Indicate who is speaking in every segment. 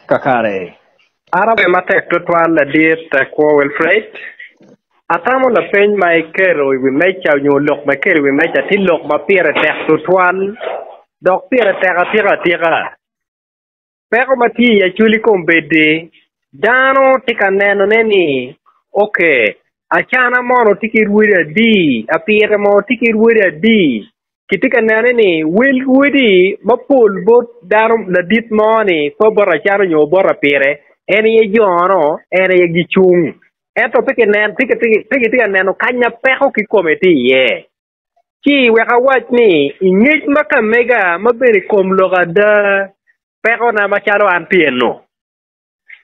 Speaker 1: Kakare.
Speaker 2: An aye matek tutwal ladit Kwo Wilfred. Atamo lapeny ma iketo i wi meja nyo lok ma iketo i wi meja tye lok ma pire tek tutwal dok pire tek atika atika. Peko ma tye i Acholi kombeddi, dano tye ka nenone ni, ok, Acana mono tye ki rwodi adi? Apire mono tye ki rwodi adi? Kitye ka nene ni wel rwodi mapol bot dano ladit mo ni pe bot Acana nyo bot Apire en aye jo-nu en aye gicung. Ento pe kitye ka neno kany ma peko kikome tye iye. Ci wek awac ni i ngec ma ka mega ma bedo i kom lok ada pekona macalo an piennu.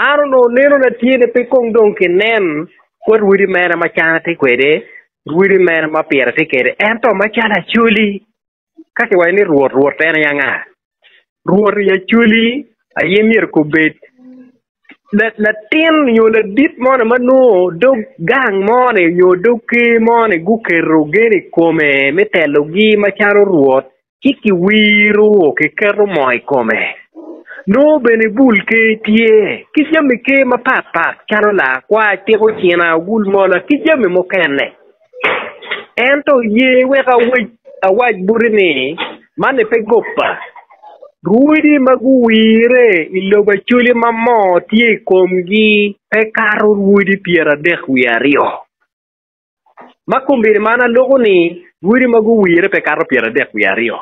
Speaker 2: An onongo nenona tye ni pe kong dong kinen kwat rwodi mene ma cana tye kwede, rwodi mene ma pire tye kwede, ento macalo Acholi, ka kiwaco ni Rwot, Rwot en aye anga? Rwot i Acholi aye myero kobed latin nyo ladit moni ma nongo dog gang moni nyo dog ker moni guketo gen i kome me telogi macalo Rwot ci kiwiro kiketo moo i kome. Nongo bene bul ker tye ki jami ker mapatpat calo lakwac, tiko cina, ogul mola ki jami mukene. Ento ye wek awac boti ni, Man-ni pe goppa. Rwodi ma guwire i lobo Acholi ma moo tye i komgi pe kato rwodi 32. Ma kombeddi ma an aloko ni rwodi ma guwire pe kato 32.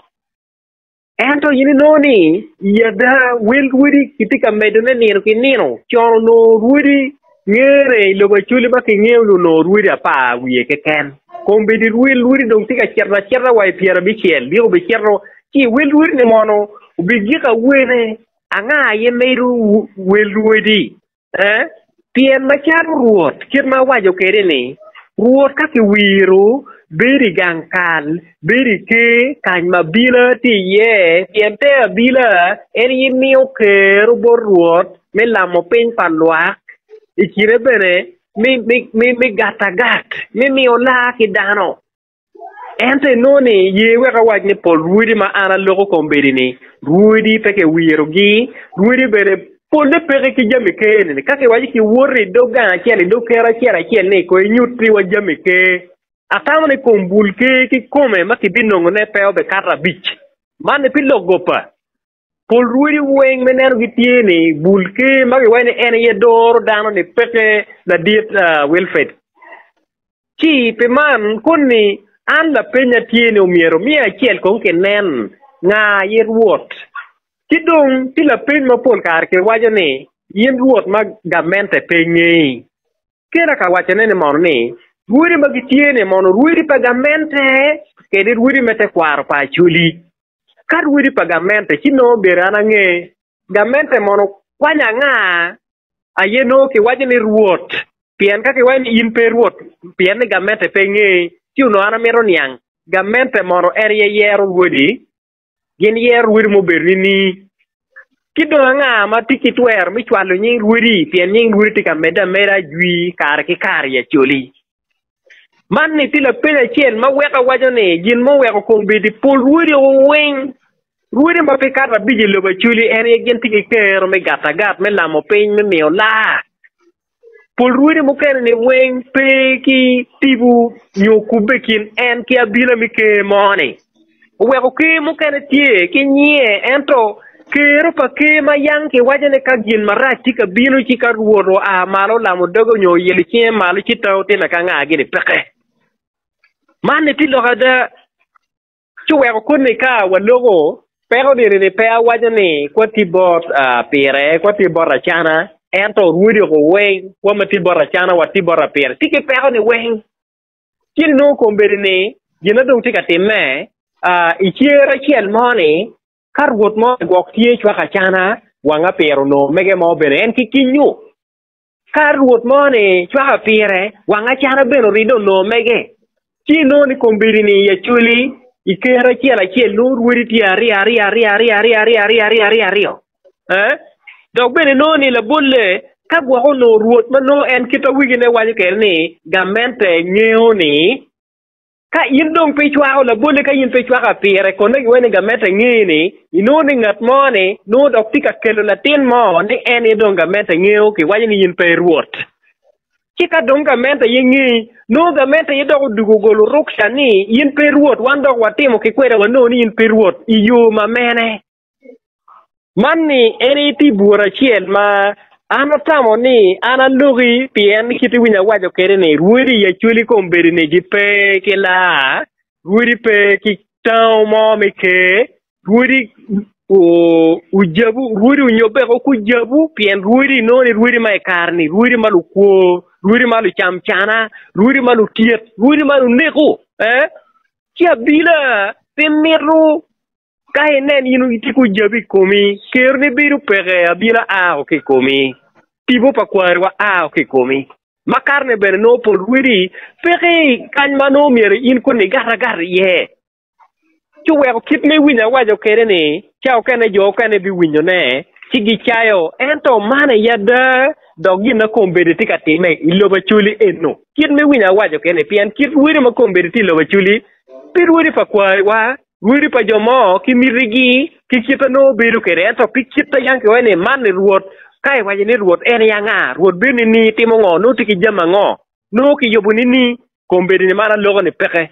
Speaker 2: Ento in inongo ni i ada wel rwodi kitye ka medone nino ki nino. Con onongo rwodi ngere i lobo Acholi ma kingeyo ni onongo rwodi apar wiye keken. Kombeddi wel rwodi dong tye ka cito acita wa i pyerabicel diko obicito ci wel rwodi-ni mono obigik awene? Anga aye medo wel rwodi? Ee, pien macalo Rwot, kit ma awaco kwede ni, Rwot ka kiwiro, bedo i gang kal, bedo i ker, kany ma abila tye iye, pien te abila en aye miyo kero bot Rwot me lamo piny pa lwak, i kine bene me gato agat, me miyo laa ki dano. Ento inongo ni, ye wek awac ni pol rwodi ma an aloko kombeddi-ni, rwodi pe kiwirogi, rwodi bene polle peke ki jami ker-ni. Ka kiwaco kiwoto i dog gang acel, i dog ker acel acel ni kong inyuttiwa jami ker, atamo ni kom bul ker kikome ma kibinongone pe obikato abic. Man-ni pi lok gopa. Pol rwodi weng me neno gitye ni bul ker ma giwaco ni en aye doro dano ni peke ladit Wilfred. Ci pi man koni an lapenya tye ni omyero miyo acel kong kinen nga aye Rwot. Ki dong tye lapeny ma pol kare kiwaco ni in Rwot ma gamente pe ngeyi. Kena ka wacone ni mono ni rwodi ma gitye ni mono rwodi pa gamente kede rwodi me tekwaro pa Acholi. Ka rwodi pa gamente ci nongo bedo an ange gamente mono kwanyo anga aye nongo kiwaco ni Rwot pien ka kiwaco ni in pe Rwot pien ni gamente pe ngeyi ci onongo an amito niang gamente mono en aye yero rwodi gin yero rwodi mubedo nini ki dong anga ma tye ki twero me cwalo nying rwodi pien nying rwodi tye ka medde ameda jwi kare ki kare i Acholi. Man ni tye lapeny acel ma weko awaco ni gin ma oweko kombeddi pol rwodi weng rwodi ma pe kato abic i lobo Acholi en aye gin tye ki kero me gato agat me lamo piny me miyo laa. Pol rwodi mukene ni weng pe ki tipo nyo kubbe i kin en ki abila me ker mo ni. Oweko ker mukene tye ki nyinge ento kero pa ker ma yang kiwaco ni ka gin marac tye ka bino ci ka Rwot oa malo olamo doge nyo oyelo cinge malo ci tango time ka nga gini peke. Man ni tye lok ada ci oweko koni ka waloko peko nini ni pe awaco ni kwa tye bot pire kwa tye bot acana ento rwodi oko weng kwa ma tye bot acana wa tye bot apire tye ki peko ni weng. Ci inongo kombeddi ni gin ma dong tye ka timme i cer acel mo-ni, ka rwot mo gwok tye cwak acana, wang apire onongo mege mo bene en ki kinyu. Ka rwot mo-ni cwak apire, wang acana bene oridde onongo mege. Ci inongo ni kombeddi ni i Acholi, i ker acel acel nongo rwodi tye aryo aryo aryo aryo aryo aryo aryo aryo aryo aryo. Eh? Dok bene inongo ni labolle, ka gwok onongo rwot ma nongo en kit ma wigine waco kwede ni gamente ngeyo ni. Ka in dong pe icwako, labolle ka in pe icwako apire, konne giwaco ni gamente ngeyi ni, inongo ni ngat mo ni nongo dok tye ka kelo latin mo ni en aye dong gamente ngeyo, kiwaco ni in pe i Rwot. Ci ka dong gamente aye ngeyi, nongo gamente aye dok odugo ogolo rukca ni in pe i Rwot, wan dok watimo ki kwede wanongo ni in pe i Rwot i yo ma mene? Man ni en aye tye bur acel ma an atamo ni an aloki pien kit iwinyo awaco kwede ni rwodi i Acholi kombeddi ni gipe ki laa, rwodi pe ki tango mo me ker, rwodi ojabu, rwodi onyobbe ko kujabu pien rwodi inongo ni rwodi ma i kare-ni rwodi ma lukwor, rwodi ma lucamcana, rwodi ma lutyet, rwodi ma luneko ee ci abila pe mito Ka inen in itye ki ojabu i komi, keroni bedo peke, abila a woko ki i komi, tipo pa kwariwa a woko ki i komi. Ma karene bene nongo pol rwedi peke i kany ma nongo myero in koni igat agata iye. Ci oweko kit ma iwinyo awaco kwede ni, ca okene jo okene biwinyone ci gicayo, ento man aye ada dok gin ma kombeddi tye ka timme i lobo Acholi eno. Kit ma iwinyo awaco kwede ni, pien kit rwedi ma kombeddi tye i lobo Acholi pe rwedi pa kwariwa, Rwodi pa jo mo ki mitigi ki kit ma nongo bedo kwede, ento pi kit ma yam kiwaco ni, 'Man ni Rwot, ka iwaco ni Rwot en aye anga? Rwot bedo nining? Timo ngo? Nongo tye ki jami ango? Nongo kiyubo nining? Kombeddi ni man aloko ni peke.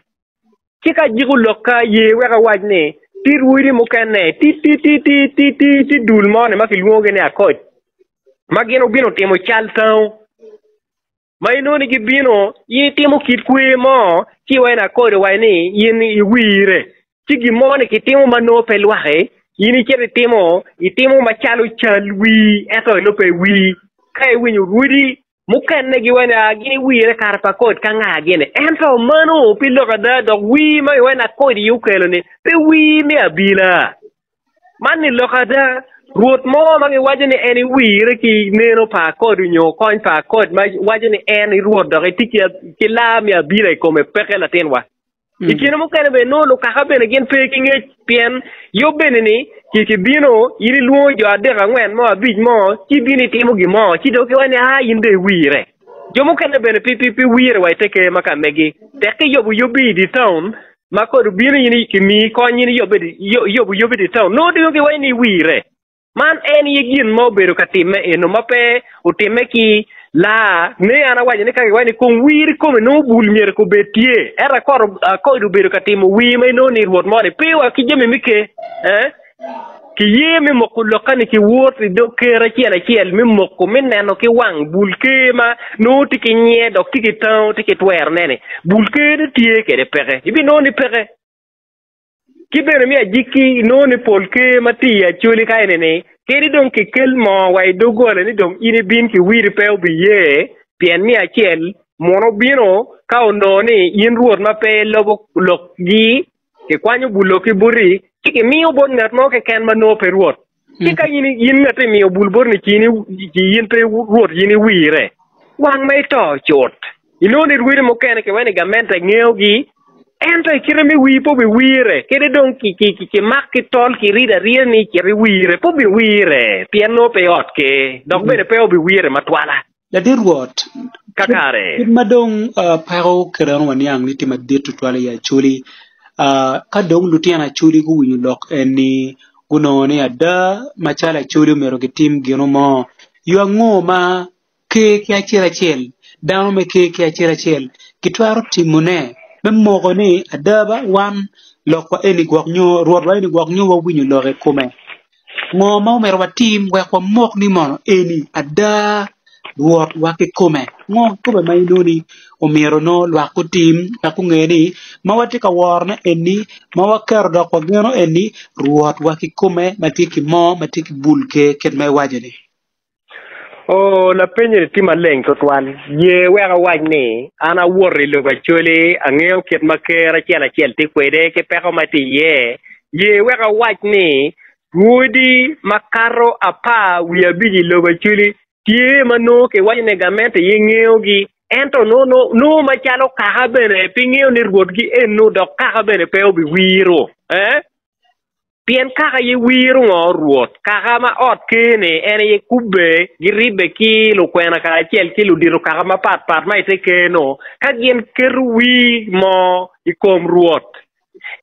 Speaker 2: Ci ka ajiko lokka, ye wek awac ni, tye rwodi mukene, ti ti ti ti ti ti ti dul mo ni ma kilwongogi ni Akoc, ma gin obino timo cal tango. Ma inongo ni gibino, in itimo kit kwer mo, ci iwaco ni akodo iwaco ni in iwire. Ci gin mo ni kitimo ma nongo pe lwaki, in icito itimo, itimo macalo cal wir, ento inongo pe wir. Ka iwinyo rwodi mukene giwaco ni aa gin iwire kare pa kod ka nga gini. Ento mano pe lok ada dok wir ma iwaco ni akodi aye okelo-ni pe wir me abila. Man ni lok ada, Rwot mo ma giwaco ni en iwire ki neno pa akod onyo kony pa akod ma waco ni en i Rwot dok etye ki laa me abila i kome peke latinwa. I kine mukene bene nongo lukaka bene gin pe ki ngec pien yub bene ni ci kibino in ilwongo jo adek angwen mo abic mo ci ibino itimo gin mo ci dong giwaco ni aa in dong iwire. Jo mukene bene pi wire wa i te ker ma ka megi tek ki yobo yubbi i dye taun ma kodi obino in kimiyi kony in iyobo yub i dye taun, nongo dong giwaco ni iwire. Man en aye gin ma obedo ka timme eno ma pe otimme ki laa. Ne an awaco ni ka giwaco ni kong wir kome nongo bul myero kobed tye, ento akodi obedo ka timo wir ma inongo ni rwot moni pe wa ki jami me ker. Eh? Kiye me moko lokka ni kiwot i dog ker acel acel me moko me neno ki wang bul ker ma nongo tye ki nyiye dok tye ki tango tye ki twerone ni bul ker ni tye kede peke. Ibinongo ni peke. Ki bene me agikki inongo ni pol ker ma tye i Acholi ka eni ni kadi dong kikel moo wa i doggola ni dong in ibin ki wiri pe obiye pien me acel muno bino ka onongo ni in rwot ma pe ilubo lokgi Kikwanyo bul lok ki boti, ci kimiyo bot ngat mo keken ma nongo pe Rwot. Ci ka in, in ngat imiyo bul boti-ni ci in pe Rwot, in iwire wang ma ito cut. Inongo ni rwodi mukene kiwaco ni gamente ngeyogi, ento i kite me wir pe obiwire. Kadi dong kimak ki tol kirido arida ni cit iwire, pe obiwire pien nongo pe i ot ker, dok bene pe obiwire matwala.
Speaker 1: Ladit Rwot,
Speaker 2: Kakare.
Speaker 1: kit ma dong peko kireno waniang ni tye madit tutwal i Acholi, ka dong lutino Acholi guwinyo lok eni gunongo ni ada macalo Acholi omyero gitim gino mo, yo ango ma ker ki acel acel, dano me ker ki acel acel gitwero timone me moko ni ada ba wan lokwa eni gwok nyo Rwotwa eni gwok nyo wawinyo lok i kome. Ngo ma omyero watim wek wamok ni mono eni ada Rwotwa kikome? Ngo kikome ma inongo ni omyero nongo lwak gutim wek gunge ni ma watye ka worone eni, ma waketo dok wageno eni Rwotwa kikome ma tye ki moo ma tye ki bul ker kit ma iwaco-ni?
Speaker 2: Oo, lapenye-ni tye maleng twatwal. Ye wek awac ni, an awoto i lobo Acholi, angeyo kit ma ker acel acel tye kwede ki peko ma tye iye. Ye wek awac ni, rwodi makato apar wiye abic i lobo Acholi tye ma nongo kiwaco ni gamente aye ngeyogi, ento nongo macalo kaka bene pe ngeyo ni rwotgi eno dok kaka bene pe obiwiro. Eh? Pien kaka aye wiro ngo Rwot, kaka ma ot ker-ni en aye kubbe giribbe ki lukwena kacel ki ludito kaka mapatpat ma i te ker-nu, ka gin keto wir mo i kom Rwot.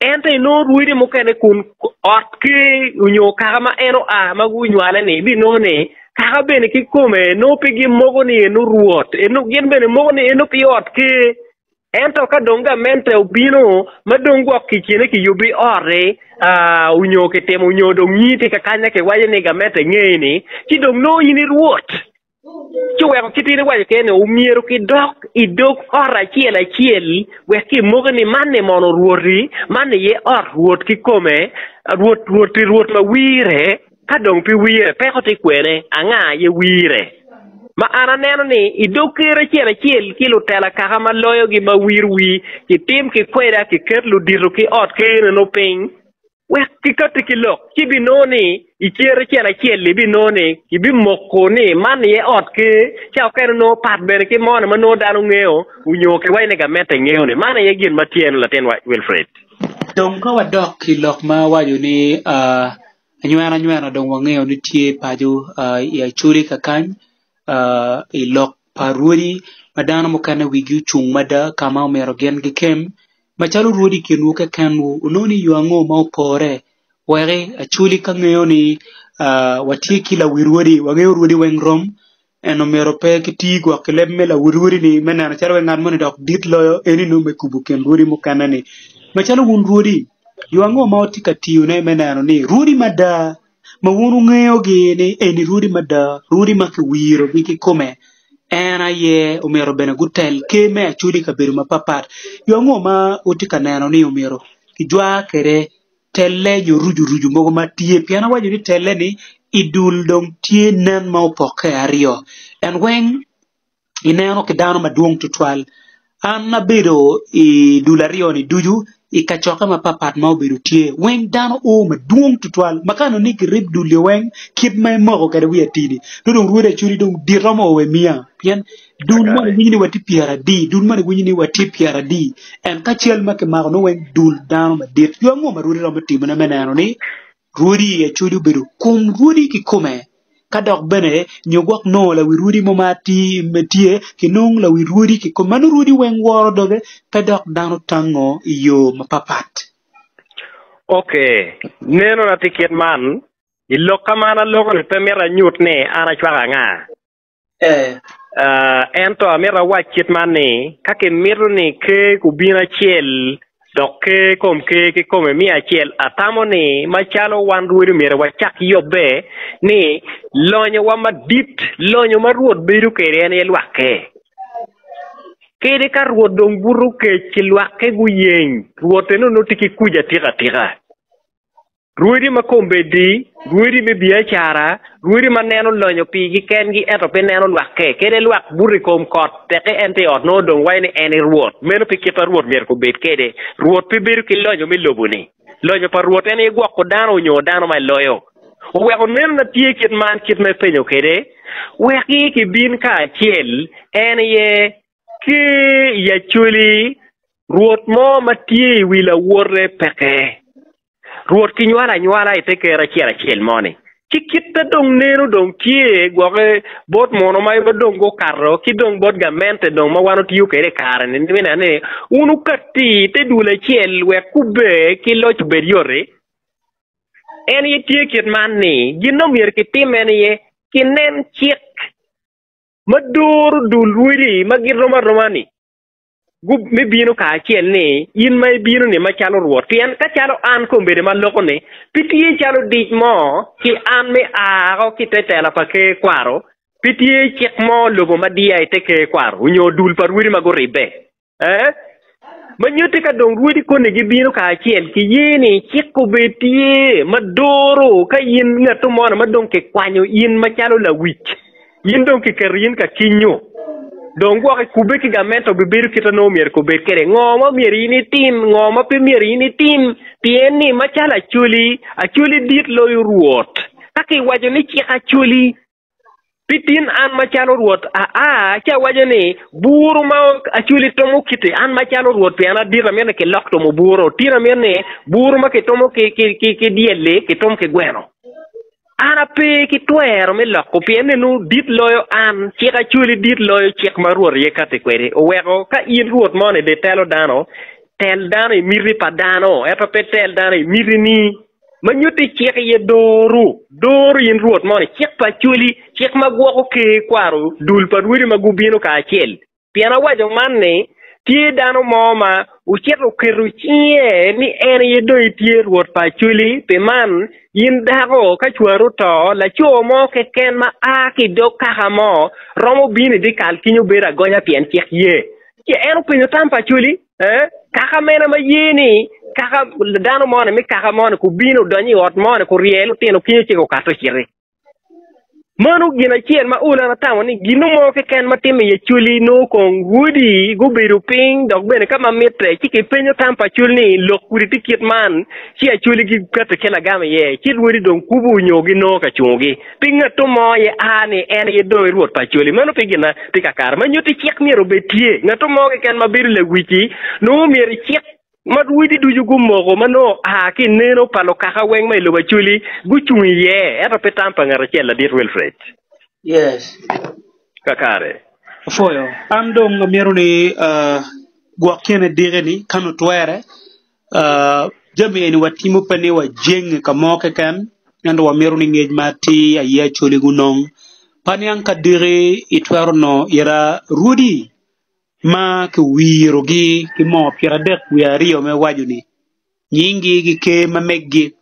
Speaker 2: Ento inongo rwodi mukene kun ot ker nyo kaka ma en oa ma gunywale-ni, ibinongo ni kaka bene kikome nongo pe gimoko ni eno Rwot, eno gin bene moko ni eno pi ot ker. Ento ka dong gamente obino ma dong gwok kicine kiyubbi ot-ti onyo kitimo onyo dong nyingi tye kakanya kiwaco ni gamente ngeyi ni, ci dong nongo in i rwot. Ci oweko kit in iwaco kene ni omyero kidok i dog ot acel acel wek kimoki ni man ni mono rwoti, man aye ot rwot kikome, rwot rwoti rwot ma wire. Ka dong pi wire, peko tye kwene? Anga aye wire? Ma an aneno ni i dog ker acel acel ki lutela kaka ma loyogi ma wir wi, kitim ki kweda, kiket ludito ki ot ker-nenu piny, wek kikatti ki lok, ci ibinongo ni i cer acel acel-li ibinongo ni kibimoko ni man aye ot ker, ca okene nongo pat bene ki moni ma nongo dano ngeyo onyo kiwaco ni gamente ngeyo ni man aye gin ma tye eno latinwa Wilfred.
Speaker 1: Dong ka wadok i lok ma awaco ni Anywena nywena dong wangeyo ni tye paco i Acholi kakany i lok pa rwodi ma dano mukene wigi ocung mada ka ma omyero gin gikem macalo rwodi i kinwu kekenwu wunongo ni yo ango ma opore weki Acholi ka ngeyo ni watye ki lawi rwodi wangeyo rwodi weng rom En omyero pe ki tii gwok ki leb me lawot rwodi ni me neno calo wai ngat moni dok dit loyo eni nongo me kubo kin rwodi mukene ni. Macalo wun rwodi, yo ango ma wutye ka tiyo ne me neno ni rwodi mada ma wun wungeyo gi ni eni rwodi mada, rwodi ma ki wiro gi ki kome en aye omyero bene gutel ker me Acholi i kabedo mapapat. Yo ango ma wutye ka neno ni omyero ki jwa kwede telle nyo rucurucu mogo ma tye pien awaco ni telle ni i dul dong tye nen ma opokke aryo en weng ineno ki dano madwong tutwal. An abedo i dul aryo-ni ducu i kacokke mapatpat ma obedo tye weng dano o madwong tutwal ma ka nongo ni kirib dul-li weng kit ma imoko kwede wiye atidi nongo dong rwodi acwali dong dit romo o wa i miya pien Dul moni winyo ni watye pyeradi, dul moni winyo ni watye pyeradi. En ka cal ma kimako nongo weng dul dano madit. Yo ango ma rwodi romo timone me neno ni rwodi i Acholi obedo kom rwodi kikome? Ka dok bene nyo gwok nongo lawi rwodi mo ma tye kinong lawi rwodi kikome ma nongo rwodi weng woro doge pe dok dano tango i yo mapapat.
Speaker 2: Ok, nenona tye kit man, i lok ka ma an aloko-ni pe mito anyut ni an acwako anga. Ento amito awac kit man ni, ka kimito ni ker gubin acel dok ker kom ker kikome miyo acel, atamo ni macalo wan rwodi myero wacak yubbe ni lonyowa madit, lonyo ma Rwot bedo kwede en aye lwakke. Kadi ka Rwot dong buto kec ki lwakke guyeng, Rwot eno nongo tye ki kuc atika tika. Rwodi ma kombeddi, rwodi me biacara, rwodi ma neno lonyo pigi kengi ento pe neno lwakke, kede lwak buto i kom kot tekke en tye i ot nongo dong waco ni en e Rwot. Meno pe kit ma Rwot myero obed kede. Rwot pe bedo ki lonyo me lobo-ni. Lonyo pa Rwot en aye gwoko dano onyo dano ma eloyo. Oweko nenona tye kit man kit ma ipenyo kede, wek-ki kibin kacel, en aye ki i Acholi, Rwot mo ma tye i wi lawote peke. Rwot kinywalo anywala i te ker acel acel moni. Ci kite dong neno dong tye gwoke bot muno ma dong gukato ki dong bot gamente dong ma wan otiyo kwede i kare-ni me neno ni wun wukatti i te dul acel wek kubbe ki loc obed yot-ti. En aye tye kit man ni gin ma myero kitim en aye kinen cik ma doro dul rwodi ma girom aroma-ni. Me bino kacel ni, in ma ibino-ni macalo Rwot, pien ka calo an kombeddi ma aloko-ni, pe tye calo dic mo ki an me a ki i te tela pa ker kwaro, pe tye cik mo lobo ma diya i te ker kwaro, onyo dul pa rwodi ma guribbe. Ee, ma nyutti ka dong rwodi koni gibino kacel, kiye ni cik obed tye ma doro ka in ngatto moni ma dong kikwanyo in macalo lawic. In dong kiketo in ka kinyo. Dong gwok ikubbe ki gamente obibedo kit ma nongo myero kubed kwede. Ngo ma myero in itim? Ngo ma pe myero in itim? Pien ni macalo Acholi, Acholi dit loyo Rwot. Ka kiwaco ni cik Acholi. Pi tin an macalo Rwot aa ci awaco ni, Buru ma Acholi tomo kiti, an macalo Rwot pien adit amito ni kilok tomo buru. Tin amito ni buru ma kitomo ki dyel-li kitom ki gweno. An ape ki twero me loko pien ni nongo dit loyo an, cik Acholi dit loyo cik ma Rwot aye kati kwede. Oweko ka in Rwot moni ibitelo dano, tel dano i miti pa dano ento pe tel dano i mitini. Ma nyutti cik iye doro, doro in Rwot moni, cik pa Acholi, cik ma gwoko ker kwaro dul pa rwodi ma gubino kacel. Pien awaco man ni, tye dano mo ma ocito oketo cinge ni en aye dong etye Rwot pa Acholi, pi man, in dako, ka cwari oto, laco mo keken ma a ki i dog kaka mo romo bino i dyekal kenyo bedo agonya pien cik ye. Ci en openyo tam pa Acholi. Eh, kaka mene ma ye ni kaka dano moni me kaka moni kubino odonyo i ot moni kurye lutino kinyo ci gukato ociti. Mano gin acel ma olo an atamo ni gino mo keken ma timme i Acholi nongo kong rwodi gubedo piny dok bene ka ma mitte ci kipenyo tam pa Acholi ni lok kudi tye kit man ci Acholi giketo ki lagam iye ci rwodi dong kubo nyo ginongo ka cungogi. Pi ngatto mo aye a ni en aye dong Rwot pa Acholi. Meno pe gin ma tye kakare. Ma nyutti cik myero obed tye. Ngatto mo keken ma bedo lawic-ci nongo myero i cik ma rwodi ducu gumoko ma nongo oa ki i neno pa lukaka weng ma i lobo Acholi gucung iye, ento pe tam pa ngat acel Ladit Wilfred.
Speaker 1: Yes.
Speaker 2: Kakare.
Speaker 1: Apwoyo. An dong amito ni gwok kine diki-ni ka nongo twere Jami eni watimo pe ni wajenge ka mo keken ento wamito ni ngec ma atir aye Acholi gunong. Pe aniang ka diki itwero nongo ira rwodi ma kiwirogi ki moo pyeradek wiye aryo me waco-ni nyingi ki ker ma meggi.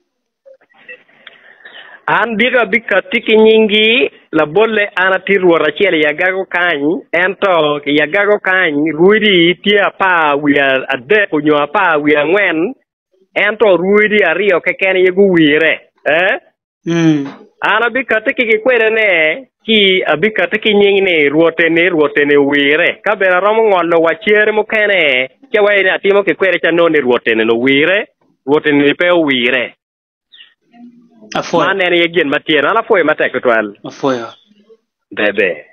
Speaker 2: An diki abikatti ki nyingi, labolle an atye rwot acel i agago kany, ento i agago kany rwodi tye apar wiye adek onyo apar wiye angwen, ento rwodi aryo keken aye guwire. Eh? An abikatti ki kikwedene, ci abikatti ki nying ni rwot eni, rwot eni owire. Ka bene aromo ngolo wa cere mukene, ci awaco ni atimo kikwede ci anongo ni rwot eni owire, rwot eni pe owire.
Speaker 1: Apwoyo.
Speaker 2: Man en aye gin ma tye. An apwoyo matek tutwal.
Speaker 1: Apwoyo.
Speaker 2: Bebe.